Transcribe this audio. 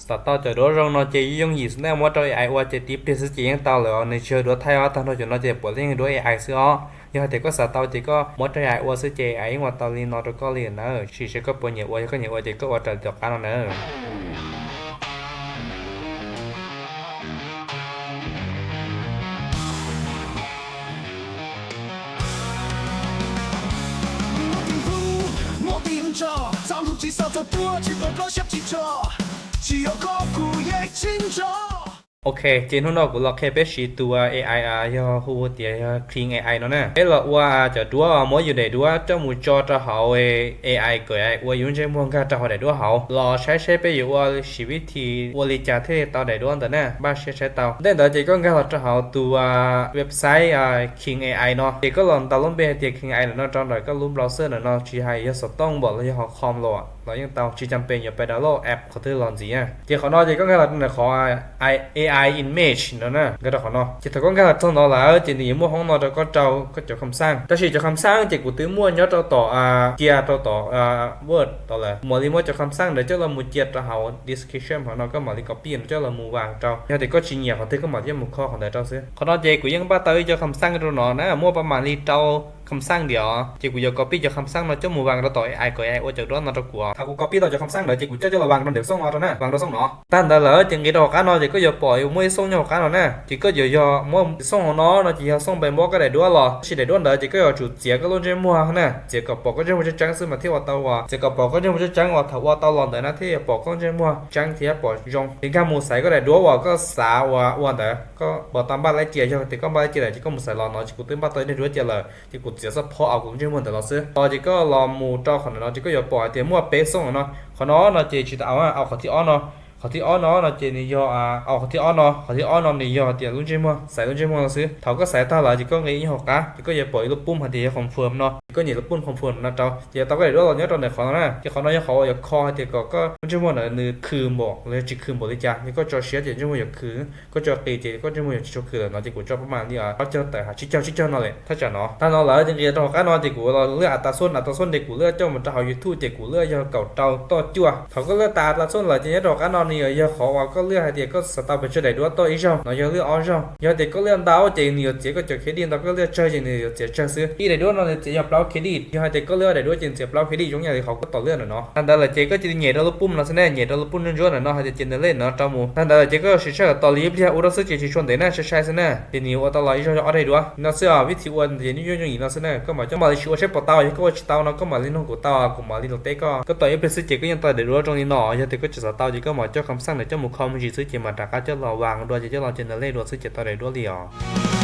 Xav tau cov duab zoo no ces yooj yim xwb na, muab rau A I ua ces tib pliag xwb ces yeej tau lawm os. Nws tsis yog duab thaij os, tag nrho cov no ces puav leej duab A I xwb os. Yog hais tias koj xav tau ces koj muab rau A I ua xwb ces A I yeej ua tau li no rau koj li na. Sim seb koj puas nyiam ua, yog koj nyiam ua ces koj ua raws li tom qab no na. Ok, ces hnub no kuv los qhia peb siv tus A I yog hu tias yog Clean A I no na. Peb los ua cov duab muab yus daim duab coj mus tso rau hauv A I kom A I ua yus lub ntsej muag nkag rau hauv daim duab hauv. Los saib seb peb yuav ua siv vib thi ua li cas thiaj li tau daim duab ntawd na, npaj siab saib tau. Ntej ntawd ces koj nkag los rau hauv tus website Clean A I no, ces koj los ntaus lub npe hais tias Clean A I ntawm no rau ntawm koj lub browser ntawm no, tsis hais yog xov tooj npaum los yog hauv com los los yeej tau, tsis cas pes yuav pais download app qhov twg los ntxiv. Ces qhov no ces koj nkag los rau ntawm qhov A I image no na, nkag rau qhov no. Ces thaum koj nkag los txog no lawm ces nws yuav muaj hoob no rau koj rau koj cov kham xaj. Tab sis cov kham xaj ces kuv twb muaj nyob rau tom cia rau tom Word tod lawm. Kuv mam li muab cov kham xaj ntawd coj los mus cia rau hauv description hauv no, koj mam li copy no coj los mus vas rau. Yog tias koj tsis nyiam qhov twg koj mam li coj mus kho qhov ntawd rau xwb. Qhov no ces kuv yeej npaj tau ib co kham xaj rau no na, muaj pab mam li rau kham xaj diam. Ces kuv yuav copy cov kham xaj no coj mus vas rau tom A I kom A I ua cov duab no rau kuv. Thaum kuv copy tau cov kham xaj ntawd ces kuv coj coj los vas rau ntawm xoo no rau na, vas rau xoo no. Tag ntawd lawm ces nqis rau hauv qab no ces koj yuav pom muaj ib xoo nyob hauv qab no na. Ces koj yuav yog muab xoo hauv no no ces yog xoo pais muab koj daim duab los, tab sis daim duab ntawd ces koj yuav tsum txiav koj lub ntsej muag na, txiav kom pom koj ntsej muag tseeb tseeb xwb mas thiaj ua tau uas, txiav kom pom koj ntsej muag tseeb tseeb uas thaum ua tau los ntawd na thiaj pom koj ntsej muag tseeb thiab pom zoo. Ces nkag mus xaiv koj daim duab uas koj xav uas ua ntawd, koj pom tau npaj lab cia, yog tias koj npaj lab cia lawm ces koj mus xaiv los no, ces kuv twb npaj tau ib daim duab cia lawm. Ces kuv txiav xov phob aus kuv ntsej muag ntawm los xwb. Los ces koj los mus rau qhov ntawm no ces koj yuav pom hais tias muaj peb xoo no. Qhov no no ces tsis tau aus, aus qhov thib ob no. Qhov thib ob no no ces nws yog, aus qhov thib ob no, qhov thib ob no nws yog tias lub ntsej muag, xaiv lub ntsej muag no xwb. Thaum koj xaiv tag lawm ces koj nqis nyob hauv qab ces koj yuav pom ib lub pum hais tias yog confirm no, ces koj nias lub pum confirm no rau, ces yuav tau koj daim duab los nyob rau ntawm qhov no na. Ces qhov no yog qhov uas yuav kho hais tias kom koj lub ntsej muag ntawd nws khw npaum los yog tsis khw npaum li cas. Yog koj tso siab ces ntsej muag yuav khw, koj tso qis ces koj ntsej muag yuav tsis tshua khw lawm no. Ces kuv tso pab mam li ob caug tawm ha tsib caug tsib caug no lawm thaj tsam no. Tag no lawm ces nqis rau hauv qab no ces kuv los lwaj atlas xoj, atlas xoj ces kuv lwaj coj mus rau hauv YouTube ces kuv lwaj yog kaum rau toj cuaj. Thaum koj lwaj tas atlas xoj lawm ces nyob rau hauv qab no nws yuav yog qhov uas koj lwaj hais tias koj xav tau pes tsawg daim duab toj ib zaug, no yog lwaj ob zaug. Yog hais tias koj lwaj ntau ces nws yuav txiav koj cov credit ntau, koj lwaj tsawg ces nws yuav txiav tsawg xwb. Ib daim duab no nws txiav yog plaub credit, yog hais tias koj lwaj daim duab ces nws txiav plaub credit zoo ib yam li qhov koj tos lwaj ntawm no. Tag ntawd lawm ces koj cia li nyem rau lub pum no xwb ne, nyem rau lub pum ntsuab ntsuab ntawm no hais tias generate no rau mus. Tag ntawd lawm ces koj sim saib kom tos li ib pliag ua rau xwb ces tsis tshua ntev na, sai sai xwb na. Ces nws yuav ua tau los ib zaug ob daim duab no xwb os. Vib thi ua ces nws yooj yooj yim no xwb na, koj mam coj mam li sim ua saib puas tau, yog koj ua tsis tau no koj mam li nug kuv tau, kuv mam li los teb koj. Koj tos ib pliag xwb ces koj yeej tau daim duab zoo li no. Yog tias koj tseem xav tau ces koj mam coj kham xaj ntawd coj mus kho me ntsis xwb ces mam rov qab coj los vas dua ces coj los generate dua xwb ces tau daim duab li os.